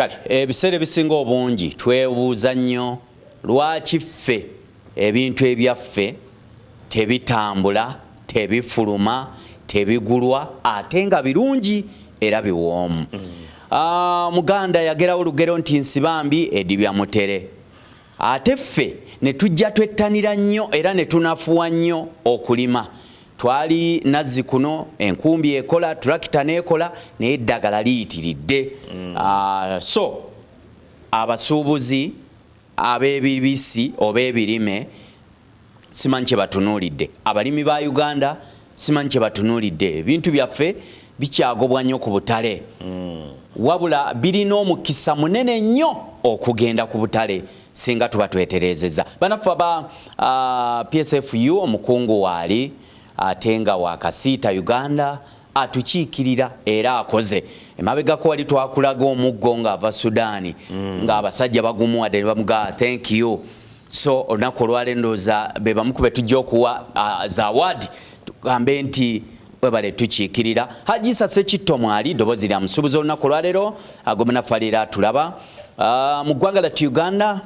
Kale ebiseera ebisinga obungi twebuuza nnyo lwaki ffe ebintu ebyaffe tebitambula, tebifuluma, tebigulwa ate nga birungi era biwoomu. Muganda yagerawo olugero nti nsibambi edibya mutere. Ate ffe ne tujja twettanira nnyo era ne tunafuwa nnyo okulima. Twali nazzi kuno enkumbi ekola, tulakita n'ekola, naye eddagala liyitiridde. So abasuubuzi ab'ebibisi oba ebirime simanyi kye batunuulidde, abalimi ba Uganda simanyi kye batunuulidde. Ebintu byaffe bikyagobwa nnyo ku butale, wabula birina omukisa munene nnyo okugenda ku butale singa tuba twetereezezza. Banaffe aba PSFU, omukungu waali ate nga wa Kasiita Uganda atukiikirira era akoze emabegako wali twakulaga omuggo ng'ava Sudaani, ng'abasajja bagumuwadde ne bamugaa thank you. So olunaku olwaleero ndowooza be bamu ku be tujja okuwa zawadi, tugambe nti webale tukiikirira. Haji Isa Ssekitto mwali ddoboozi lya musuubuzi olunaku olwaleero agomunafu aliera atulaba. Mu ggwanga lyattu Uganda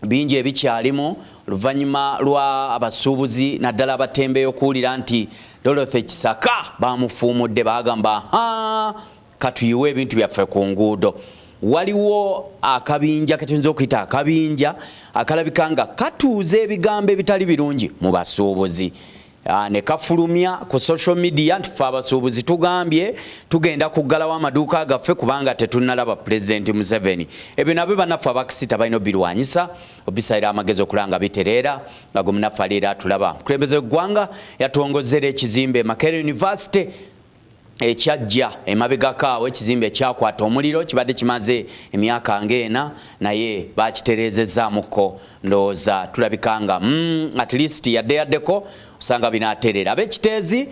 bingi ebikyalimu oluvannyuma lwa abasuubuzi naddala abatembeeya okuwulira nti Dorothy Kisaka bamufuumudde, bagamba ha katuyiwe ebintu byaffe ku nguudo. Waliwo akabinja ketuyinza okuyita akabinja akalabika nga katuuza ebigambo ebitali birungi mu basuubuzi, ne kafulumya ku social media nti ffe abasuubuzi tugambye tugenda kuggalawo amaduuka gaffe kubanga tetunnalaba Pulezidenti Museveni. Ebyo nabyo bannaffe abakisita balina obirwanyisa, obisalira amagezi okulaba nga bitereera. Nga gwe munaffe ali era atulaba, omukulembeze w'eggwanga yatongozza era ekizimbe Makerere University ekyajja emabegako awo, ekizimbe ekyakwata omuliro kibadde kimaze emyaka ng'ena, naye bakitereezezzaamuko. Ndowooza tulabika nga at least yadde yaddeko osanga binaatereera. Ab'ekiteezi,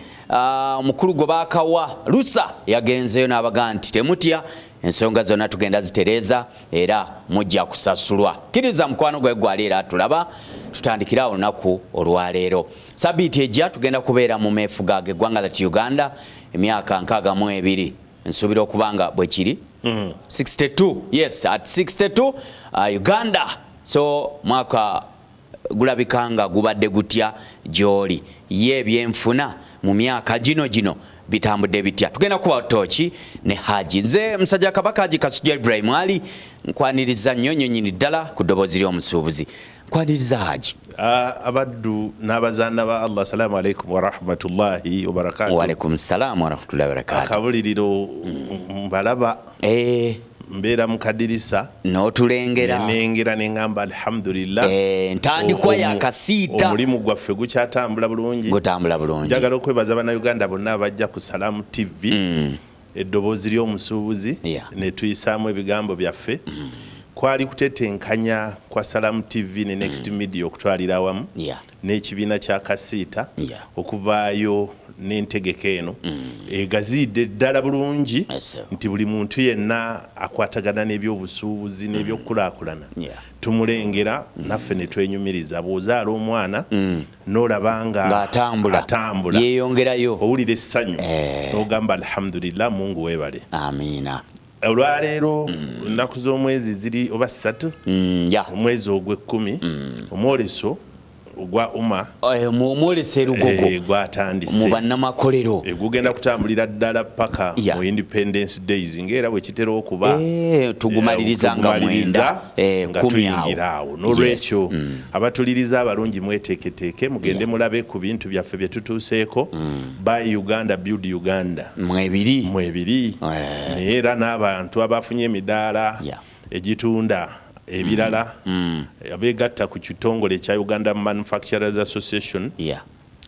omukulu gwe baakawa lusa yagenzeeyo n'abagaa nti temutya, ensonga zonna tugenda zitereeza era mujja kusasulwa. Kkiriza mukwano gwe gwali era tulaba, tutandikire awo olunaku olwaleero. Sabiiti ejja tugenda kubeera mu meefuga g'eggwanga lati Uganda emyaka 62, nsuubira okuba nga bwe kiri. 62, yes, at 62 Uganda. So mwaka gulabika nga gubadde gutya gy'oli? Ye ebyenfuna mu myaka gino gino bitambudde bitya? Tugenda kuba tooki ne Haji. Nze musajja Kabaka Haji Kasujja Ibrahim Ali, nkwaniriza nnyo nnyo nnyini ddala ku ddoboozi ly'omusuubuzi. Nkwaniriza, Haji. Abaddu n'abazaana ba Allah, assalamu alaikum warahmatullahi wabarakatu. Waalaikum salaamu warahmatullahi wabarakatu. Akabuliriro mbalaba. Mbeera mu kadirisa. N'otulengera. Nengera neŋŋamba alhamdulillah. Ntandikwa ya kasiita. Omulimu gwaffe gukyatambula bulungi. Gutambula bulungi. Njagala okwebaza Bannayuganda bonna abajja ku Salaamu TV, eddoboozi ly'omusuubuzi, ne tuyisaamu ebigambo byaffe. Kwali kutetenkanya kwa Salaamu TV ne Next Media okutwalira awamu n'ekibiina kya Kasiita okuvaayo n'entegeka eno egaziidde ddala bulungi nti buli muntu yenna akwatagana n'ebyobusuubuzi n'ebyokukulaakulana tumulengera naffe ne twenyumiriza. Bw'ozaala omwana n'olaba nga ng'atambula, atambula, yeeyongerayo, owulira essanyu n'ogamba alhamdulillah, Mungu weebale. Amiina. Olwaleero ennaku z'omwezi ziri oba 3, omwezi ogw'ekkumi, omwoleso ogwa UMA. Omwoleso erugogo. Gwatandise. Mu bannamakolero. Gugenda kutambulira ddala paka mu Independence Days, ngaera bwe kitera okuba. Tugumaliriza nga 9. Nga tuyingira awo. N'olwekyo abatuliriza abalungi, mweteeketeeke mugende mulabe ku bintu byaffe bye tutuuseeko. Buy Uganda, build Uganda. Mwebiri. Mwebiri. Naye era n'abantu abafunye emidaala egitunda ebirala, abeegatta ku kitongole ekya Uganda Manufacturers Association,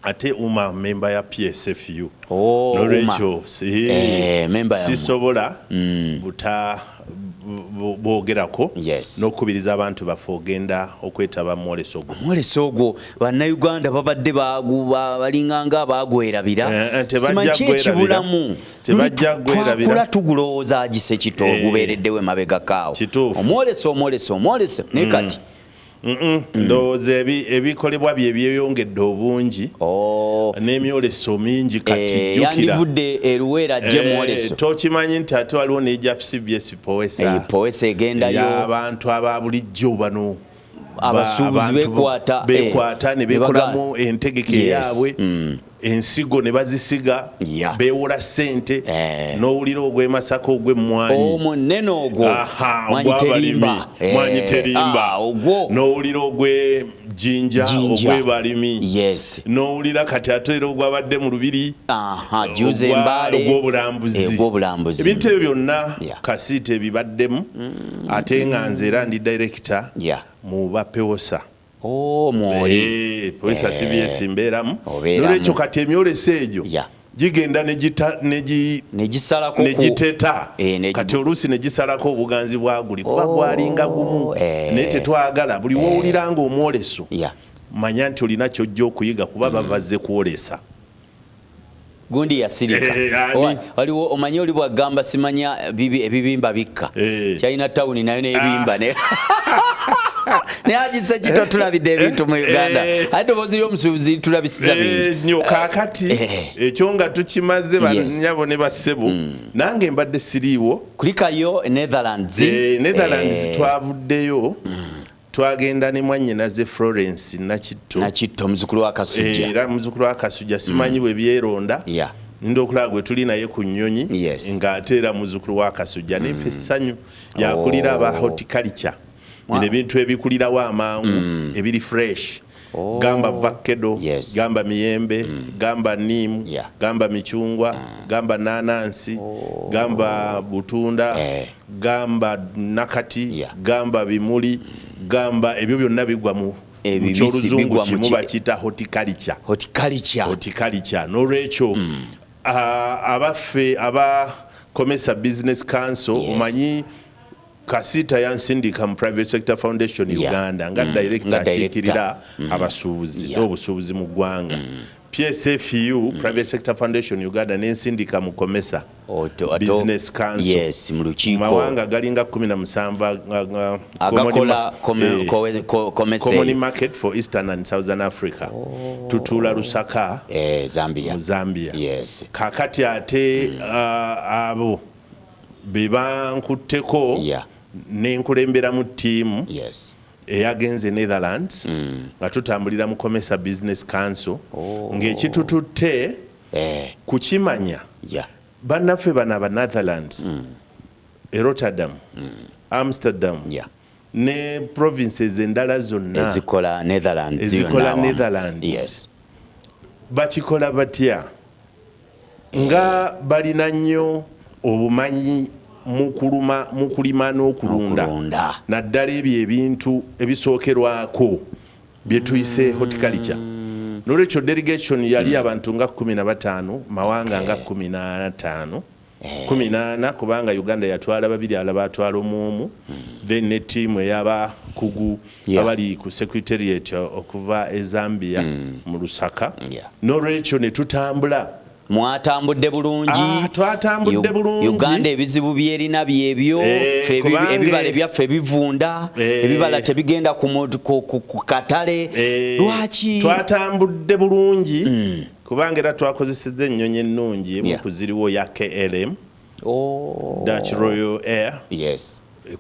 ate UMA memba ya PSFU. Oh, nolwekyo member yammwe. Sisobola buta boogerako n'okukubiriza abantu baffe ogenda okwetaba mu mwoleso ogwo. Omwoleso ogwo Bannayuganda babadde balinganga abaagwerabira. Tebajja Simanyi ki gwerabira. ekibulamu. Tebajja gwerabira. Twakula tugulowooza agise kito, gubeereddewo emabegako awo. Omwoleso, omwoleso, omwoleso, naye kati Ndowooza ebikolebwa bye byeyongedde obungi n'emyoleso mingi kati. Jjukira, yandivudde eruweera gye mwoleso. Tokimanyi nti ate waliwo n'egya CBS Powesa? Powesa egendayo. Abantu aba bulijjo bano abasuubuzi bekwata. Bekwata ne bekolamu entegeka eyaabwe, ensigo ne bazisiga, beewola ssente, n'owulira ogw'e Masaka ogw'emmwanyi. Omunene ogwo. Mwanyi terimba. Mwanyi terimba. Ogwo. N'owulira ogw'ejjinja, ogw'ebalimi, n'owulira kati ate era ogwabadde mu Lubiri ogw'obulambuzi. Ogw'obulambuzi. Ebintu ebyo byonna Kasiita ebibaddemu, ate nga nze era ndi director mu bapewosa. Mwoli. Pewesa CBS mbeeramu. Nolwekyo kati emyoleso egyo gigenda negiteta, kati oluusi negisalako obuganzi bwaguli kuba gwalinga gumu, naye tetwagala. Buli wowulira nga omwoleso, manya nti olina kyojja okuyiga, kuba babazze kwolesa. Gundi yasirika. Waliwo omanyi oli bwagamba simanya ebibimba bikka, China Town nayo nebimba, naye agitse kito. Tulabidde ebintu mu Uganda, ate ddoboozi ly'omusuubuzi tulabisiza bingi nnyo. Kaakati ekyo nga tukimaze, banyabo ne bassebo, nange mbadde siriiwo. Kulikayo Netherlands. Netherlands twavuddeyo, twagenda ne mwannyinaze Florence Nakitto. Nakitto, muzukulu wa Kasujja. Era muzukulu wa Kasujja, simanyi bwe byeronda, ninda okulaba gwe tuli naye ku nnyonyi ng'ate era muzukulu wa Kasujja, naye ffe essanyu. Yakulira aba horticulture, bino ebintu ebikulirawo amangu, ebiri fresh, gamba avocado, gamba miyembe, gamba niimu, gamba micungwa, gamba nanansi, gamba butunda, gamba nakati, gamba bimuli, gamba ebyo byonna bigwa mu kyoluzungu kimu bakiyita horticulture. Horticulture. Horticulture. N'olwekyo abaffe aba Comesa Business Council, omanyi Kasita yansindika mu Private Sector Foundation Uganda nga director akiikirira abasuubuzi n'obusuubuzi mu ggwanga. PSFU, Private Sector Foundation Uganda, nensindika mu Comesa Business Council. Yes, mu lukiiko. Mawanga galinga 17 agakola Common Market for Eastern and Southern Africa. Tutuula Lusaka, Zambia. Mu Zambia. Kakati ate abo bebankutteko nenkulemberamu ttiimu eyagenze Netherlands, nga tutambulira mu Comesa Business Council, ng'ekitututte kukimanya bannaffe bano aba Netherlands, e Rotterdam, Amsterdam, ne provinces endala zonna ezikola Netherlands, ezikola Netherlands, bakikola batya nga balina nnyo obumanyi mu kulima n'okulunda, naddala ebyo ebintu ebisookerwako bye tuyise horticulture? Nolwekyo delegation yali abantu nga 15, mawanga nga 15, 14, kubanga Uganda yatwala babiri, ala batwala omuomu, then ne ttiimu ey'abakugu abali ku secretariat okuva e Zambia mu Lusaka. Nolwekyo ne tutambula. Mwatambudde bulungi? Ah, twatambudde bulungi. Uganda ebizibu byerina byebyo, ebibala ebyaffe bivunda, ebibala tebigenda ku katale. Lwaki? Twatambudde bulungi, kubanga era twakozesezza ennyonyi ennungi emu ku ziriwo ya KLM, Dutch Royal Air,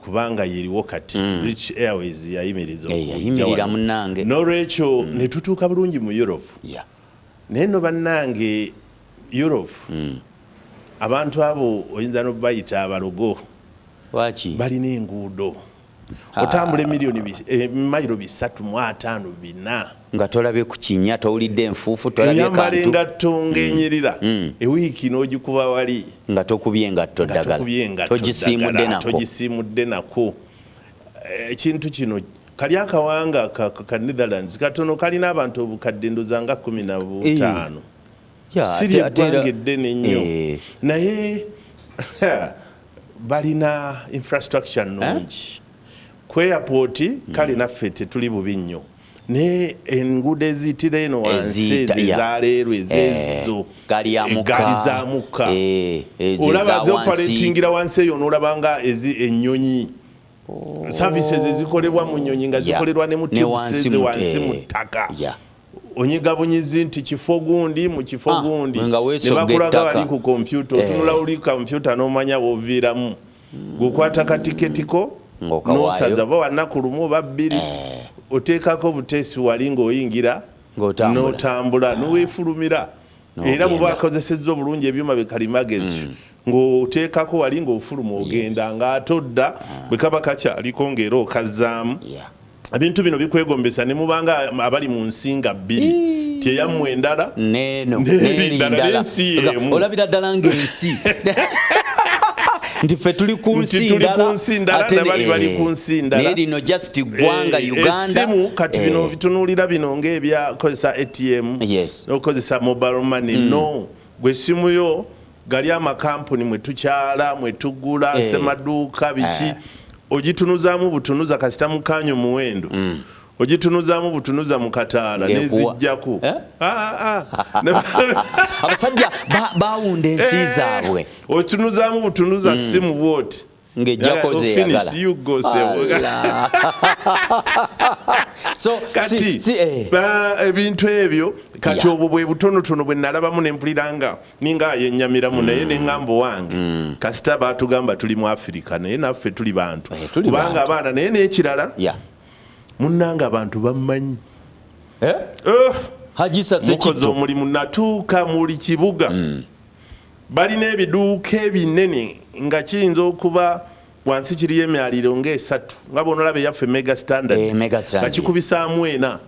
kubanga yeriwo kati. British Airways yayimiriza. Yayimirira munnange. N'olwekyo ne tutuuka bulungi mu Europe. Naye no bannange, Europe, abantu abo oyinza nobayita abalogo. Lwaki? Balina enguudo, otambula emiliyoni mayiro 350, 4. Nga tolabye ku kinnya, towulidde enfuufu, tolabye Oyambala engatto ng'enyirira, ewiiki n'ogikuba wali. Nga tokubye engatto ddagala, togisiimudde nako. Togisiimudde nako. Ekintu kino kali akawanga ka Netherlands katono, kalina abantu obukadde ndoza nga 15. Siri eggwanga eddene nnyo, naye balina infrastructure nnungi ku airport. Kale naffe tetuli bubi nnyo, naye enguudo eziyitira eno wansi, ezo ezaleerwe, ezezo gaali za mukka, olaba zoperatingira wansi eyo, n'olaba nga ennyonyi. Services ezikolebwa mu nnyonyi nga zikolerwa ne mu Ne wansi tubes mu- wansi mu ttaka. Onyiga bunyizi nti kifo gundi mu kifo gundi, nga ne weesogga bakulaga ettaka. wali ku kompyuta. Otunula uli kompyuta n'omanya w'oviiramu, gweokwata katiketiko Ng'okawaayo. n'osaza oba wanaku lumu oba bbiri, oteekako buteesi wali ng'oyingira, Ng'otambula. n'otambula n'weefulumira. N'ogenda. Era bw'oba akozesezza obulungi ebyuma bikalimagezi, ng'oteekako wali ng'ofuluma ogenda, ng'ate odda bwe kaba kakyaliko ng'era okazzaamu. Ebintu bino bikwegombesa ne mubanga abali mu nsi nga bbiri, tyeyammwe endala neno n'eri n'eri ndala, ndala. n'ensi y'emu. Olabira ddala ng'ensi nti ffe tuli ku Nti nsi tuli ku ndala, nsi ndala, ate nabali bali ku nsi ndala. Naye lino just ggwanga Uganda. Essimu kati bino bitunuulira bino ng'ebyakozesa ATM, okozesa mobile money. No, gwe essimu yo gali amakampuni mwe tukyala, mwe tugula, semaduuka biki, ogitunuzaamu butunuza kasita mukanya omuwendo, ogitunuzaamu butunuza mu kataala Ng'ekuwa. nezijjaku. Eh? Ah, ah. Abasajja bawunda ensi zaabwe. Otunuzaamu butunuza simu bwoti Ng'ejjako Oh, zeyagala. finish, you go, sebo. Allah. So Kati si. ebintu ebyo kati obwo bwe butonotono bwe nalabamu ne mpulira nga ninga ayennyamiramu, naye ne ŋŋamba wange kasita baatugamba tuli mu Afirika, naye naffe tuli bantu. Eh, tuli Kubanga bantu. abaana naye n'ekirala, munnanga abantu bammanyi. Eh? Oh, Hajisa mukozi Sekitto. omulimu natuuka muli kibuga, balina ebiduuka ebinene nga kiyinza okuba wansi kiriyo emyaliro ng'esatu, nga bwonolaba eyaffe Mega Standard, Eh, Mega Standard. nga kikubisaamu ena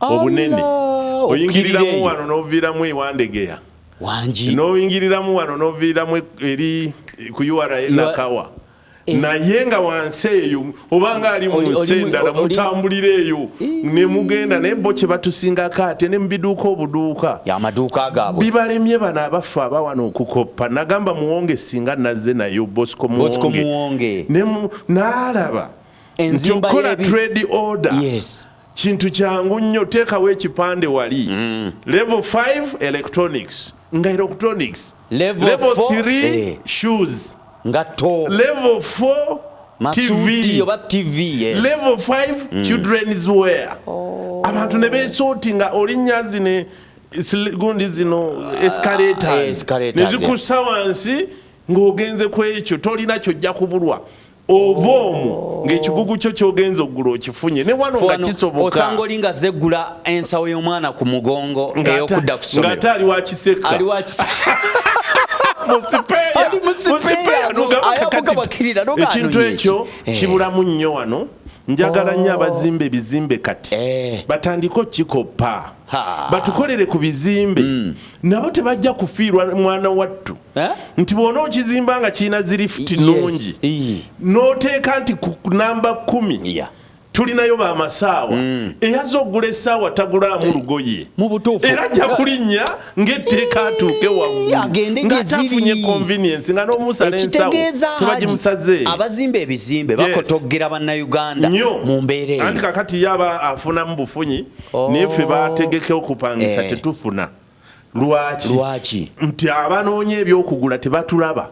obunene. Allah, Oyingiriramu okkirira eyo. wano n'oviiramu ewandegeya, Wangi. n'oyingiriramu wano n'oviiramu eri ku URA Nakawa, naye nga wansi eyo obanga ali mu nsi endala, mutambulira eyo ne mugenda. Naye bo kye batusingako ate ne mubiduuka obuduuka Amaduuka gaabwe. Bibalemye bano abaffe abawano okukoppa. Nagamba Muwonge singa nazze nayo Bosco Bosco Muwonge, Muwonge. N'alaba nti Enzimba okukola trade order kintu kyangu nnyo. Teekawo ekipande wali, level 5 electronics, nga electronics, Level level 4, 3 shoes, Ngatto. Level 4 Masuuti TV, oba TV, yes. Level 5 children's wear. Abantu ne beesooti nga olinnya zino gundi zino escalators, Escalators, nezikussa wansi ng'ogenze ku ekyo tolina kyojja kubulwa, ova omwo ng'ekigugu kyo kyogenza oggula okifunye ne wano nga Wano kisoboka. Osanga oli nga zeggula ensawo y'omwana ku mugongo ey'okudda ku ssomero. Ng'ate ali wa Kiseka. Ali wa Kiseka. Mu sipeeya. Ali mu sipeeya. Mu sipeeya, n'ogamba Ayabuka kakati bakirira, n'ogamba ekintu anonye ekyo eki. kibulamu nnyo wano. Njagala nnyo abazimba ebizimbe kati batandike okikoppa, batukolere ku bizimbe, nabo tebajja kufiirwa mwana wattu. Eh? Nti bw'ona okizimba nga kirina zirifuti nnungi, n'oteeka nti ku namba 10 tulinayo bamasaawa, eyazza okugula essaawa tagulaamu lugoye. Mu butuufu. Era ajja kulinnya ng'etteeka atuuke waggulu Agende gye nga tafunye ziri. convenience, nga n'omusala ensawo Ekitegeeza, Haji, tebagimusaze. abazimba ebizimbe bakotogera Bannayuganda Nnyo. mu mbeera eyo. Anti kakati ye aba afunamu bufunyi, Oh. naye ffe bategeke okupangisa tetufuna. Lwaki? Lwaki? Nti abanoonya ebyokugula tebatulaba,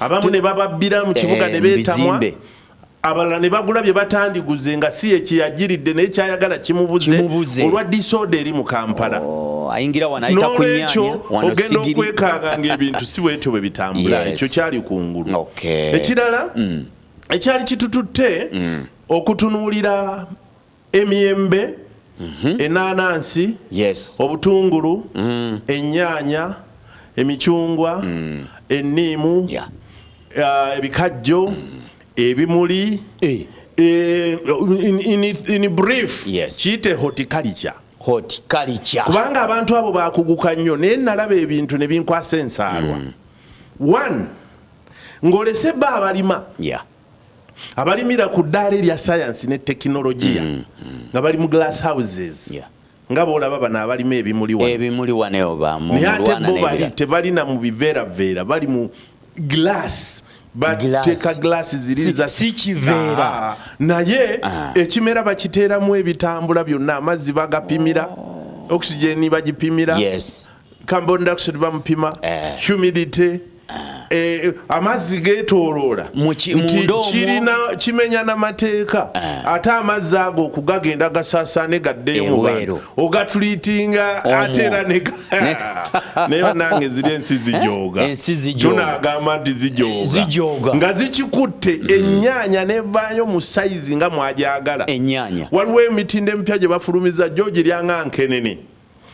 abamu ne bababbira mu kibuga ne Mu beetamwa, bizimbe. abalala ne bagula bye batandiguze nga si yekiyagiridde, naye kyayagala kimubuze, Kimubuze. olwa disorder eri mu Kampala. Oh, ayingira wano ayita ku N'olwekyo nnyanya wano ogenda sigiri. okwekanga ng'ebintu si bwetyo bwe bitambula. Ekyo kyali kungulu. Ekirala ekyali kitututte okutunuulira emiyembe, enanansi, obutungulu, ennyaanya, emicungwa, enniimu, ebikajjo, ebimuli, in brief, kiyite horticulture. Horticulture. Kubanga abantu abo bakuguka nnyo, naye nalaba ebintu ne binkwasa ensaalwa. One, ng'olese ba abalima abalimira ku ddaala erya sayansi ne tekinologiya nga bali mu glass houses, nga boolaba bano abalima ebimuli wano. Ebimuli wano ba mu Naye ate mulwana bo bali n'ebirala. tebalina mu biveeraveera, bali mu glass, bateeka glass ziri Si kiveera. Ah, naye ekimera bakiteeramu ebitambula byonna, amazzi bagapimira, oxygen bagipimira, carbon dioxide bamupima, humidity. Amazzi geetooloola nti kirina kimenya n'amateeka, ate amazzi ago okugagenda gasaasaane gaddeyo mu bantu, Ebweru. Ogatuliitinga ate era naye bannange, ziri ensi zijooga. Ensi zijooga. Tunaagamba nti zijooga. Zijooga. Nga zikikutte ennyaanya nevaayo mu sayizi nga mwajagala. Ennyaanya. Waliwo emitindo emipya gye bafulumiza, gyo giryanga nkenene,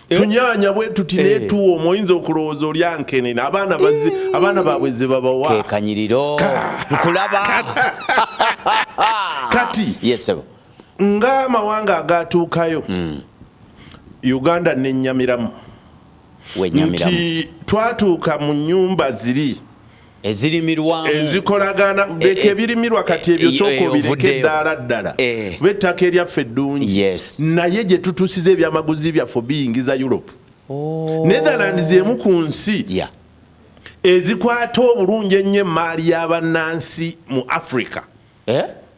tunyaanya bwe tuti, netuwooma, oyinza okulowooza olya nkenene. Abaana baabwe ze babawa. Kekanyiriro nkulaba. Kati Yesebo. ng'amawanga agatuukayo, Uganda nenyamiramu Wenyamiramu. nti twatuuka mu nyumba ziri Ezirimirwamu. Ezikolagana. Leka ebirimirwa kati ebyo, sooka obireke. Ovuddeyo. Eddaala ddala lw'ettaka eryaffe eddungi, naye gye tutuusiza ebyamaguzi byaffe biyingiza Europe. Netherlands emu ku nsi ezikwata obulungi ennyo emaali y'abannansi mu Africa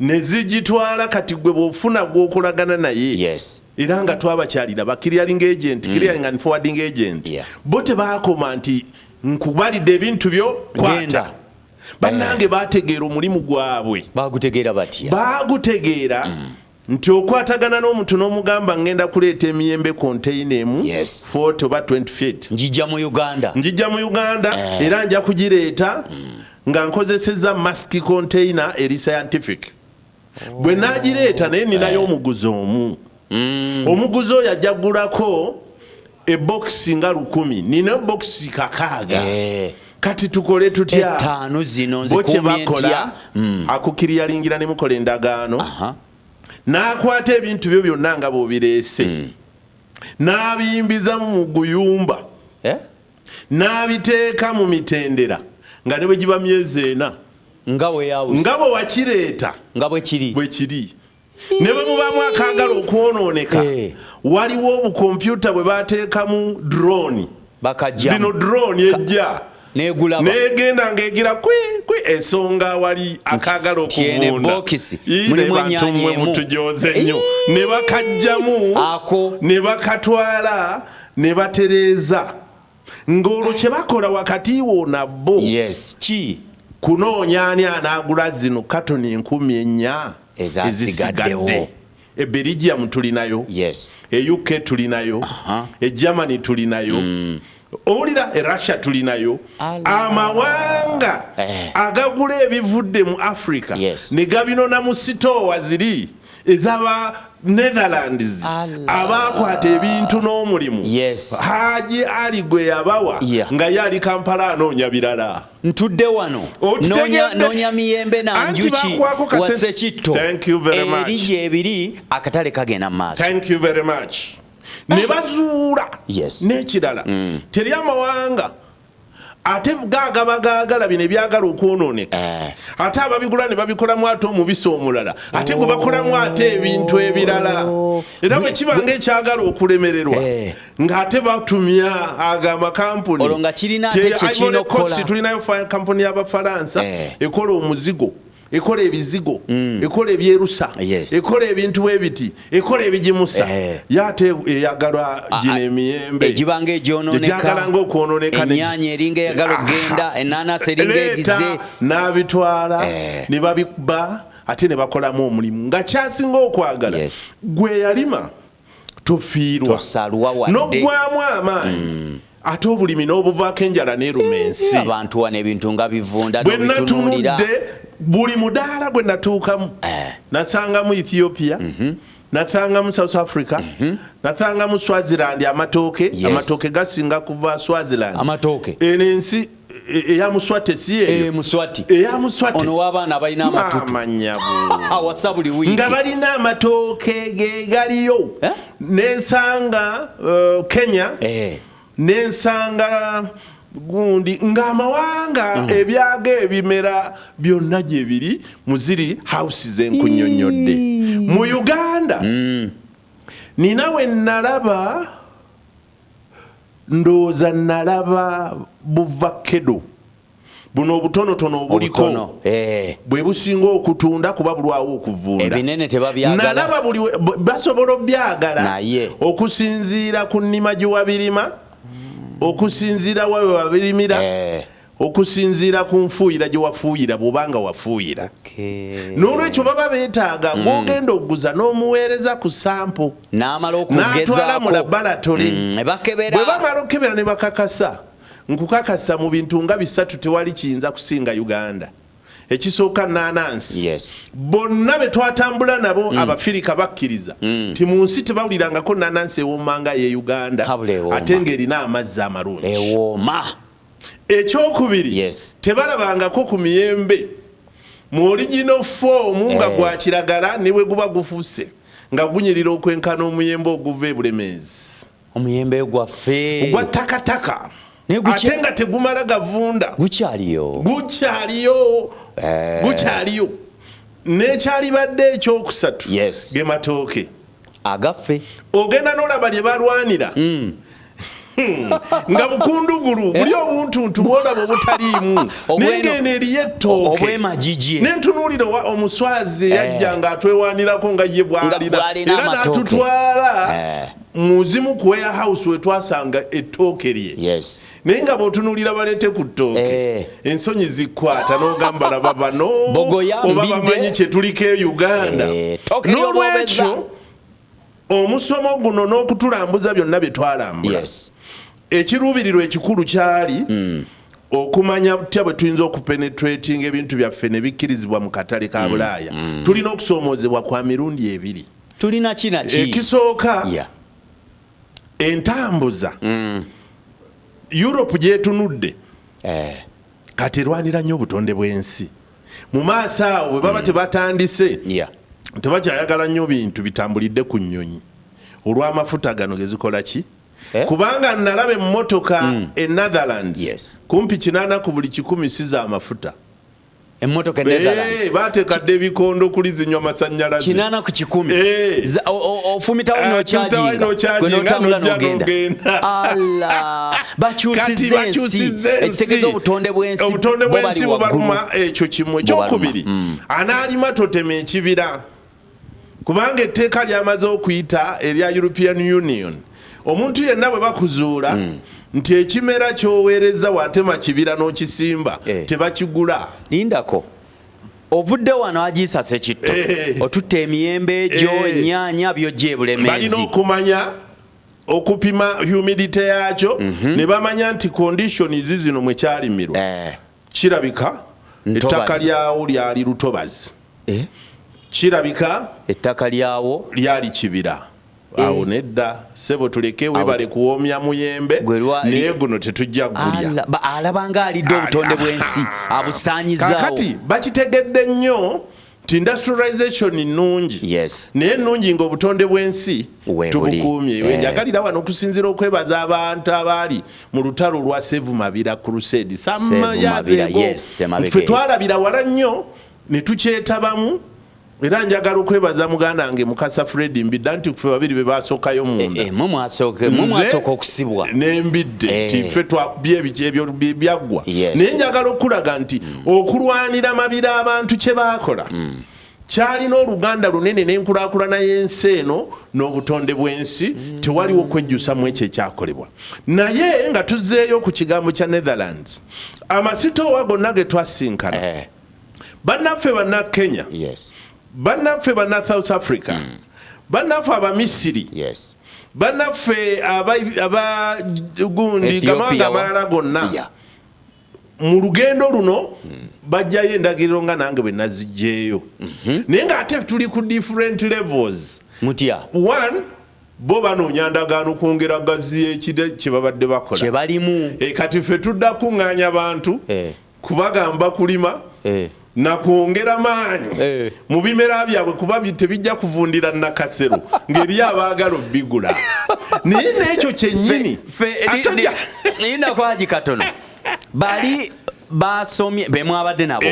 ne zigitwala. Kati gwe bw'ofuna gw'okolagana naye, era nga twabakyalira ba clearing agent, clearing and forwarding agent, bo tebakoma nti nkubalidde ebintu byo, kwata. Genda. Bannange, bategeera omulimu gwabwe. Bagutegeera batya? Bagutegeera nti okwatagana n'omuntu n'omugamba, ngenda kuleeta emiyembe container emu, 40 oba 20 feet, Njijja mu Uganda. Njijja mu Uganda, era nja kugireeta nga nkozeseza Maersk container eri scientific. Bwe nagireeta, naye ninayo omuguzi omu. Omuguzi oyo ajja gulako ebokisi nga 1000, nina ebokisi 6. Kati tukole tutya? Etaano zino Bo kye nzikuumye bakola, ntya? Akukiriyalingira ne mukola endagaano, n'akwata ebintu byo byonna nga bw'obireese, n'abiyimbizamu mu guyumba, Eh? n'abiteeka mu mitendera nga ne bwe giba myezi 4, Nga weyawuse. Nga bwe wakireeta Nga bwe kiri. bwe kiri. Ne bwe mubaamu akaagala okwonooneka, waliwo obukompyuta bwe bateekamu drone. Bakajjamu. Zino drone ejja Negulaba. negenda ng'egira kwi kwi ensonga wali akaagala Nti eno okuvunda. ebokisi Ii, mulimu naye bantu ennyaanya mmwe emu. mutujoze nnyo. Ne bakajjamu Ako. ne bakatwala ne batereeza, ng'olwo kye bakola wakati wo nabbo Yes, ki? kunoonya ani anaagula zino katoni 4000 Ezasigaddewo. ezisigadde. E Belgium tulinayo, e UK tulinayo, e Germany tulinayo, owulira, e Russia tulinayo. Allah. Amawanga agagula ebivudde mu Africa ne gabinona mu sitoowa ziri ezaba Netherlands, Allah. abakwata ebintu n'omulimu Haji Ali gwe yabawa, nga ye ali Kampala anoonya birala. Ntudde wano. Okitegedde? Noonya miyembe na Anti njuki bakwako wase kitto. Thank you very much. Eri gyebiri, akatale kagenda mu maaso. Thank you very much. Ne bazuula n'ekirala, teri amawanga ate gaagaba gaagala bino ebyagala okwonooneka, ate ababigula ne babikolamu ate omubisi omulala, ate gwe bakolamu ate ebintu ebirala. Era bwe kiba nga ekyagala okulemererwa, ng'ate batumya ago amakampuni. Olwo nga kirina ate kye kirina Ivory okukola. Coast tulinayo kampuni y'Abafalansa ekola omuzigo, ekola ebizigo, ekola ebyerusa, ekola ebintu bwe biti, ekola ebigimusa. Ye ate eyagala gino emiyembe Egibanga egyonooneka. Egyagala ng'okwonooneka Ennyaanya eringa eyagala okugenda, ennaanasi eringa Leeta egize. n'abitwala ne babikuba ate ne bakolamu omulimu nga kyasinga okwagala. Gwe yalima tofiirwa, Tosalwa wadde. N'oggwamu amaanyi, ate obulimi n'obuvaako enjala n'eruma ensi. Abantu wano ebintu nga bivunda, Bwe n'obitunuulira. natunudde buli mudaala gwe natuukamu, nasangamu Ethiopia, nasangamu South Africa, nasangamu Swaziland amatooke. Amatooke gasinga kuva Swaziland. Amatooke. Eno ensi eya Muswate si eyo? Muswati. Eya Muswate. Ono w'abaana abalina amatutu. Maama nnyabo. Awasa buli wiiki. Nga balina amatooke ge galiyo. Eh? Nensanga Kenya, nensanga gundi, ng'amawanga ebyaga ebimera byonna gye biri mu ziri house zenkunyonnyodde. Mu Uganda nina we nalaba, ndowooza nalaba buvakedo buno obutonotono obuliko, Obutono, eh. bwe businga okutunda kuba bulwawo okuvunda. Ebinene tebabyagala. Nalaba buli basobola obyagala Naye. okusinziira ku nnima gye wabirima, okusinziira wa we wabirimira, Okusinziira ku nfuuyira gye wafuuyira, bw'obanga wafuuyira. N'olwekyo baba beetaaga gw'ogenda okuguza n'omuweereza ku sample, n'amala n'atwala mu okugezaako laboratory. Ne bakebera. Bwe bamala okukebera ne bakakasa, nkukakasa mu bintu nga bisatu tewali kiyinza kusinga Uganda. Ekisooka, nanansi. Bonna be twatambula nabo, Abafirika, bakkiriza ti mu nsi tebawulirangako nanansi ewooma nga ye Uganda, Habula ewooma. ate ng'erina amazzi amalungi. Ewooma. Ekyokubiri, tebalabangako ku miyembe mu original form nga gwa kiragala ne bwe guba gufuuse nga gunyirira okwenkana omuyembe oguva e Bulemeezi. Omuyembe gwaffe. Ogwa takataka, Naye ate nga tegumala gavunda. Gukyaliyo. Gukyaliyo. Gukyaliyo. N'ekyalibadde ekyokusatu, ge matooke agaffe. Ogenda n'olaba lye balwanira nga bukundugulu buli obuntuntu bwolaba obutaliimu, naye ng'eno eriyo ettooke. Obwemagigi. Nentunuulira owa omuswazi eyajja ng'atwewanirako nga ye bw'alina, bw'alina era amatooke. n'atutwala muzimu ku warehouse we twasanga ettooke lye, naye nga bw'otunuulira baleete ku ttooke, ensonyi zikkwata n'ogamba, laba bano, Bogoya, oba mbidde. bamanyi kye tuliko e Uganda. Ttooke ly'obwobeza. N'olwekyo omusomo guno n'okutulambuza byonna bye twalambula, ekiruubirirwa ekikulu kyali okumanya butya bwe tuyinza okupenetrating ebintu byaffe ne bikkirizibwa mu katale ka Bulaaya. Tulina okusoomoozebwa kwa mirundi ebiri. Tulina ki na ki? Ekisooka, entambuza. Europe gyetunudde kati erwanira nnyo obutonde bw'ensi. Mu maaso awo bwe baba tebatandise, tebakyayagala nnyo bintu bitambulidde ku nnyonyi olw'amafuta gano gezikola ki. Eh? Kubanga nalaba emmotoka e Netherlands, kumpi 80 ku buli 100 si z'amafuta. Emmotoka e Netherlands? Eh, bateekadde ebikondo kuli zinywa masannyalaze. 80%? Eh. Ofumitawo Ah, n'okyajinga, n'okyajinga, gwe n'otambula n'ojja n'ogenda. n'ogenda. Ala, Kati bakyusizza ensi. bakyusizza ensi. Ekitegeeza obutonde bw'ensi obutonde bo bw'ensi bali waggulu. bubaluma. Ekyo kimu. Bubaluma. Ekyokubiri, anaalima totema ekibira, kubanga etteeka lyamaze okuyita erya European Union, omuntu yenna bwe bakuzuula nti ekimera ky'oweereza watema kibira n'okisimba, tebakigula. Lindako, ovudde wano agiisasa ekitto, otutta emiyembe egyo, ennyaanya, byojja Balina ebulemeezi. okumanya okupima humidity yakyo ne bamanya nti conditions zino mwe kyalimirwa, kirabika Ntobazi. ettaka lyawo lyali lutobazi, kirabika ettaka lyawo lyali kibira. Awo nedda, sebo, tuleke, webale kuwoomya muyembe, Gwe naye guno tetujja gulya. Alaba nga alidde obutonde bw'ensi, abusaanyizaawo. Kakati bakitegedde nnyo nti industrialization nnungi, naye nnungi ng'obutonde bw'ensi Weebuli. tubukuumye. Njagalira wano okusinziira okwebaza abantu abaali mu lutalo lwa Save Mabira Crusade. Save Mabira, yes, emabega Ffe eyo. twalabira wala nnyo ne tukyetabamu, era njagala okwebaza muganda wange Mukasa Fred Mbidda nti ffe babiri be basookayo munda. Eh, mwe mwasooka okusibwa. Nembidde nti ffe twakubye ebiki ebyo byaggwa. Naye njagala okulaga nti okulwanira Mabira, abantu kye baakola kyalina oluganda lunene n'enkulaakulana y'ensi eno n'obutonde bw'ensi. Tewaliwo kwejjusa mu ekyo ekyakolebwa. Naye nga tuzzeeyo ku kigambo kya Netherlands, amasitoowa gonna ge twasinkana, bannaffe banna Kenya, bannaffe banna South Africa, bannaffe Abamisiri, bannaffe aba gundi, Ethiopia gamawanga amalala gonna, mu lugendo luno bajjayo endagiriro nga nange bwe nazigyeyo, naye ng'ate tuli ku different levels. Mutya? One, bo banoonya ndagaano kwongera gaziya ekire kye babadde bakola. Kye balimu. E, kati ffe tudda kuŋŋaanya bantu kubagamba kulima nakwongera maanyi mu bimera byabwe, kuba tebijja kuvundira nakasero ng'eri abaagala obbigula. Naye n'ekyo kyennyini ate Lindako katono. Bali basomye bemwabadde nabo,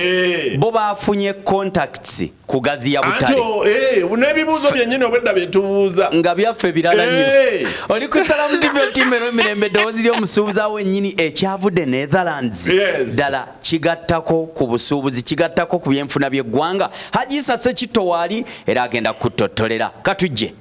bo bafunye contacts kugaziya Anti butale. N'ebibuuzo byennyini obwedda byetubuuza Nga byaffe birala nnyo. Oli ku Salamu TV, otimbero emirembe, eddoboozi ly'omusuubuzi. Awo ennyini ekyavudde Netherlands ddala kigattako ku busuubuzi, kigattako ku byenfuna by'eggwanga? Hajisa Sekitto waali era agenda kutottolera. Katujje.